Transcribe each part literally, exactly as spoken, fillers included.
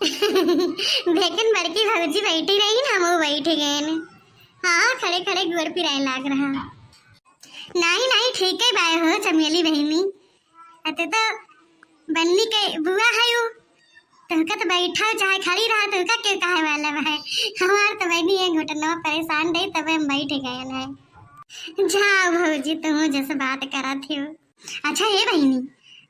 लेकिन बड़की भौजी बैठी रही ना, हम बैठ गए। हाँ, खड़े खड़े गोड़ पिराए लाग रहा। नहीं, नहीं, ठीक है बाय हो चमेली बहिनी। अते तो बन्नी के बुआ है यू। तुहका तो बैठा चाहे खड़ी रहा, तुहका के कहे वाला बा है? हमार तो बहिनी एक घुटनवा परेशान रही, तब हम बैठ गए हैं। जाओ भौजी, तुम जैसे बात करत हो। अच्छा हे बहिनी,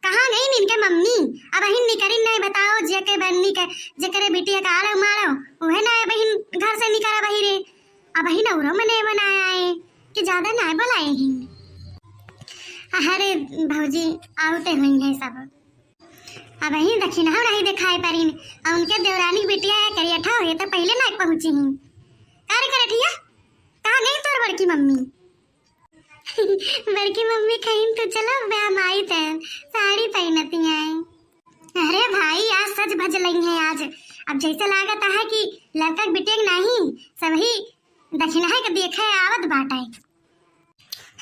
कहाँ गई इनके मम्मी? अबहिन निकरिन नहीं बताओ, जेके बन्नी के, जेकरे बिटिया का आड़ो मारो, उहे ना अबहिन घर से निकरा बहिरे। अबहिन औरो मने बनाए आए कि ज्यादा ना बोलाए ही। अरे भौजी, आवते हुई हैं सब। अबहिन दखिनहा नहीं दिखाई परिन, और उनके देवरानी बिटिया है करियठा, ये तो पहले ना पहुँची ही। का रे करठिया, कहाँ गई तोर बड़की मम्मी? बड़की मम्मी कहीं तो चलो, बे हम आई थे, साड़ी पहनती हैं। अरे भाई, आज सज भज लई है आज। अब जैसे लागत है कि लड़का के बिटिया के नहीं, सबही दखिनहा के देखे आवत बाटे।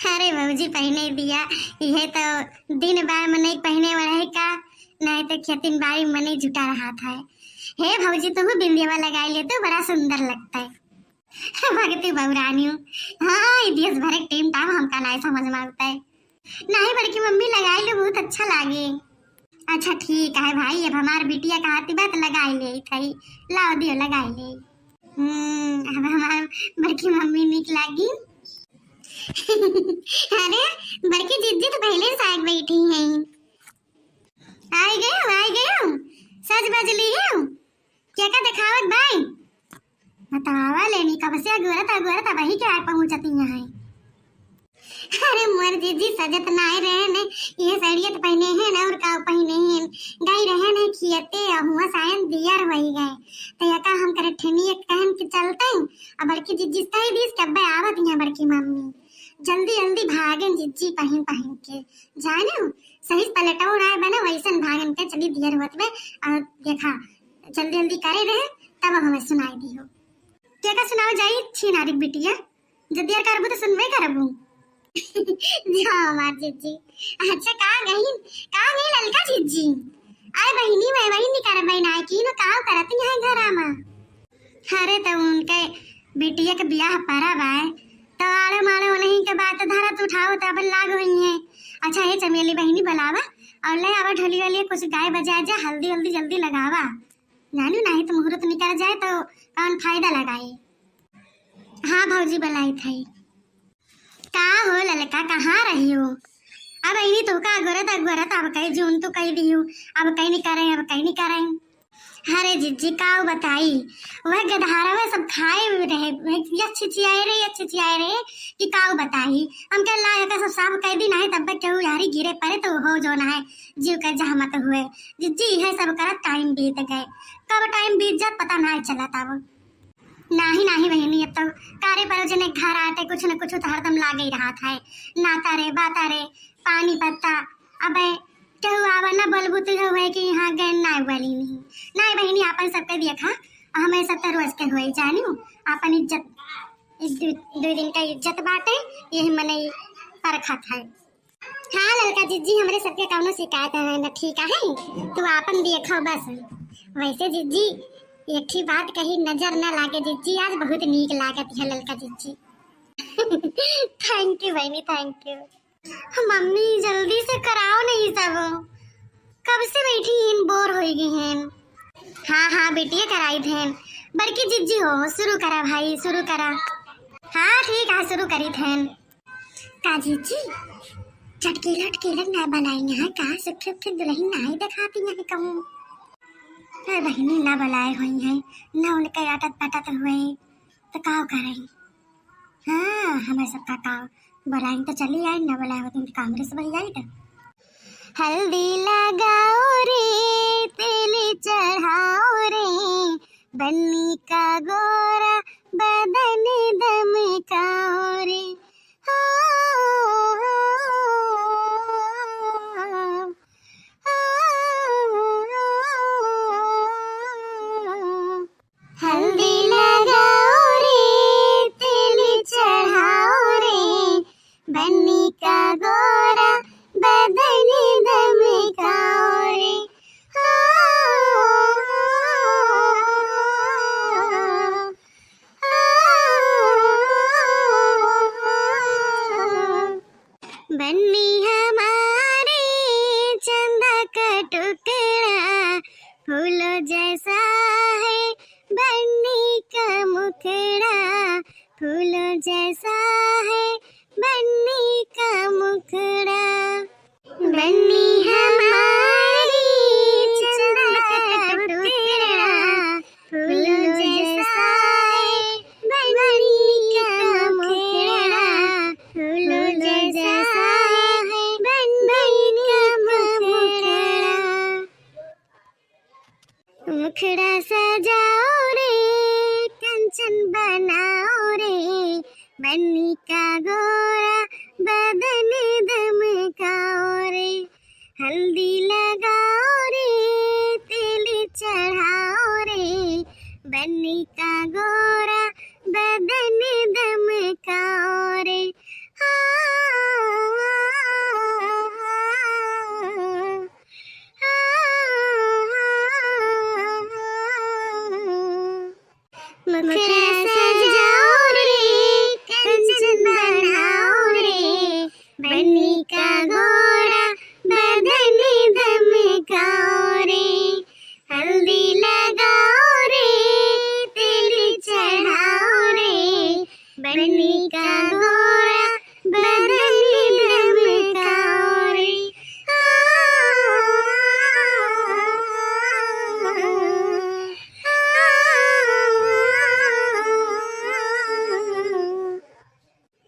अरे भौजी, पहने दिया, ये तो दिन बाय मने पहने वाला है का, नहीं तो खेतिन बाड़ी मने जुटा रहा था। हे भौजी, तुम बिंदिया लगा ले तो बड़ा सुंदर लगता है। भगती बहू रानी। हाँ, ये देश भर के टीम टाम हमका नाय समझ में आवता है। नहीं, बड़की मम्मी, लगाई लो, बहुत अच्छा लागे। अच्छा, ठीक है भाई, अब हमार बिटिया कहती बा त लगाई ले थई। लाओ दियो, लगाई ले। हम्म, अब हमार बड़की मम्मी निक लागी। अरे, बड़की जिज्जी तो पहले से आग बैठी हैं। आई गयो, आई गयो, सज बज लियो। क्या का दिखावत भाई? बतावा लेनी, कब से अगोरत अगोरत अबही के आए पहुँचती यहाँ। अरे मोर जीजी, सजत नाय रहे ने, ये साड़िया तो पहने हैं ना, और का पहने हैं? गई रहे ने खियते, हुआ सायन दियर होई गए। तो यका हम करे ठेनी एक कहन के चलते, अब बड़की जीजी कह दीस कि अब्बे आवत यहाँ बड़की मम्मी। जल्दी जल्दी भागे जीजी पहन पहन के, जाने सही पलटो ना बने, वैसन भागन के चली दियर होत में। और देखा, जल्दी जल्दी करे रहे, तब हमें सुनाई दियो। क्या का सुनाओ जाई, छीनारी बिटिया, जब दियर करबू तो सुनबे करबू। जा हमार जीजी। अच्छा, का गई, का गई ललका जीजी? आए बहिनी, मैं बहिनी करबे ना की, न का करत यहाँ घरा में? अरे, त उनके बिटिया के बियाह परा बाय, त आड़े माड़े उन्हीं के बात धरत उठाओ त अपन लाग हुई है। अच्छा, हे चमेली बहिनी, बुलावा और ले आवा ढोली वाली, कुछ गाय बजा जा, हल्दी हल्दी जल्दी लगावा, जानू, नहीं तो मुहूर्त निकल जाए तो कौन फायदा लगाए। हाँ भौजी, बुलाई थई। का हो ललका, कहाँ रही हो? अब इनी तोहका अगोरत अगोरत अब कई जून तो कई दिहू, अब कई नहीं करे, अब कई नहीं करे। अरे जिज्जी, काऊ बताई, वह गदहारवा सब खाए हुए रहे, वह या छिछियाए रहे, या छिछियाए रहे कि काऊ बताई। हम कह ला, एका सब साफ कह दी, नहीं तब तक केहू यारी गिरे पड़े तो हो जो ना है, जीव के जहमत हुए। जिज्जी, यह सब करत टाइम बीत गए, कब टाइम बीत जात पता नहीं चलत अब। नाही, नाही बहिनी, अब तो कारे परोजने घर आते कुछ न कुछ तो हरदम लागे ही रहत है। नाता रे, बाता रे, पानी पत्ता। अबे केहू आवा ना बोलबू तो यह हुए कि यहाँ गए ना बोली नहीं। नाही बहिनी, आपन सबके देखा, हमें सब तो रोज के हुए जानी, आपन इज्जत, इस दु, दु दिन का इज्जत बाटे, यही मने परखत है। हाँ ललका जिज्जी, हमरे सबके कौनो शिकायत है ना, ठीक है, तू आपन देखो बस। वैसे जिज्जी, एक ही बात कही, नजर ना लागे जिज्जी, आज बहुत नीक लागत है ललका जिज्जी। Thank you बहनी, thank you। मम्मी, जल्दी से कराओ नहीं सब, कब से बैठी हैं, बोर हो गई हैं। हाँ, हाँ बेटिया, कराई थे। बड़की जिज्जी हो, शुरू करा भाई, शुरू करा। हाँ ठीक है, शुरू करी थे। का जीजी, चटकीला टकीला ना बनाई यहाँ का? सुखी उखी दुल्हन ना ही दिखाती यहाँ कहूँ। अरे बहिनी, ना बुलाए हुई हैं, ना उनके आटत पटत हुए, तो का करें? हाँ, हमें सबका का बुलाए तो चली आई, ना बुलाए होती तो कांग्रेस बन जाए तो। हल्दी लगाओ रे, तेल चढ़ाओ रे, बन्नी का गोरा बदन दमकाओ रे। हल्दी लगाओ रे, तेल चढ़ाओ रे, बन्नी का गोरा बदन दमकाओ रे। फूलों जैसा है बन्नी का मुखड़ा, फूलों जैसा है बन्नी का मुखड़ा। बन्नी हमारी चंदा का टुकड़ा, फूलों जैसा है बन्नी का मुखड़ा, फूलों जैसा है बन्नी का मुखड़ा। मुखड़ा सजाओ रे, कंचन बनाओ रे, बन्नी का गोरा बदन दमकाओ रे। हल्दी लगाओ रे, तेल चढ़ाओ रे, बन्नी का गोरा बदन दमकाओ रे। हाँ, हाँ, हाँ, हाँ। मुखड़ा सजाओ रे, कंचन बनाओ रे, बन्नी का गोरा बदन दमकाओ रे। हल्दी लगाओ रे, तेल चढ़ाओ रे, बन्नी का गोरा बदन दमकाओ रे।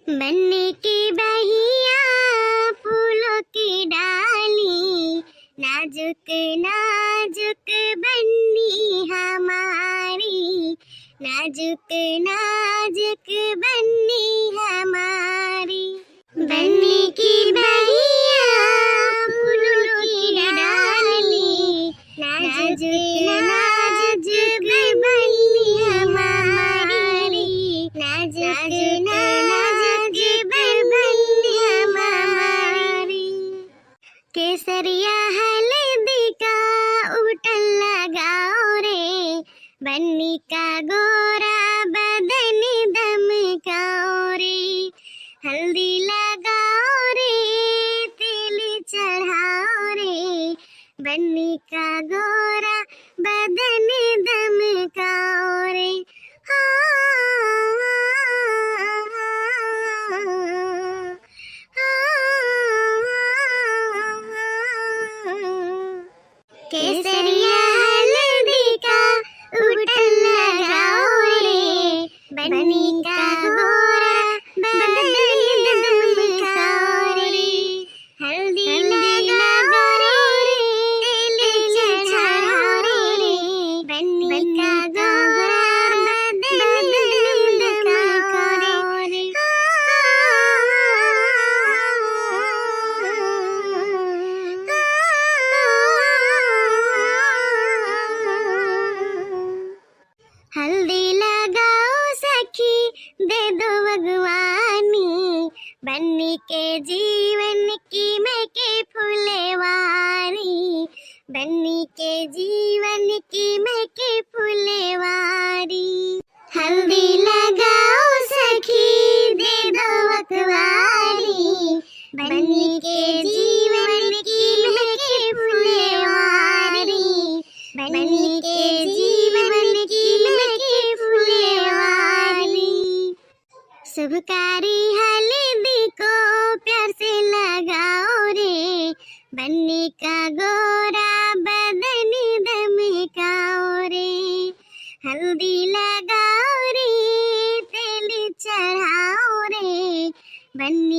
बन्नी की बहिया फूलों की डाली, नाजुक नाजुक बन्नी हमारी, नाजुक नाजुक बन्नी हमारी। बन्नी की बहिया फूलों की डाली, नाजुक नाजुक बन्नी हमारी, नाजुक नाजुक बन्नी हमारी। केसरिया हल्दी का उटन लगाओ रे, बन्नी का गोरा बदन दमकाओ रे। हल्दी लगाओ रे, तेल चढ़ाओ रे, बन्नी का गोरा बदन दमकाओ रे। हाँ, हाँ, हाँ, हाँ। केसरिया हल्दी का उटन लगाओ रे, बन्नी का गोरा बदन दमकाओ रे। हल्दी लगाओ रे, तेल चढ़ाओ रे, बन्नी का गोरा बदन दमकाओ रे। हल्दी लगाओ सखी, दे दो अगवानी, बन्नी के जीवन की महके फुलवारी, बन्नी के जीवन की महके फुलवारी। हल्दी लगाओ सखी, दे दो अकवारी, बन्नी के जीवन की महके फुलवारी, बन्नी के जीवन की महके फुलवारी। शुभकारी हल्दी को प्यार से लगाओ रे, बन्नी का गोरा बदन दमकाओ रे। हल्दी लगाओ रे, तेल चढ़ाओ रे, बन्नी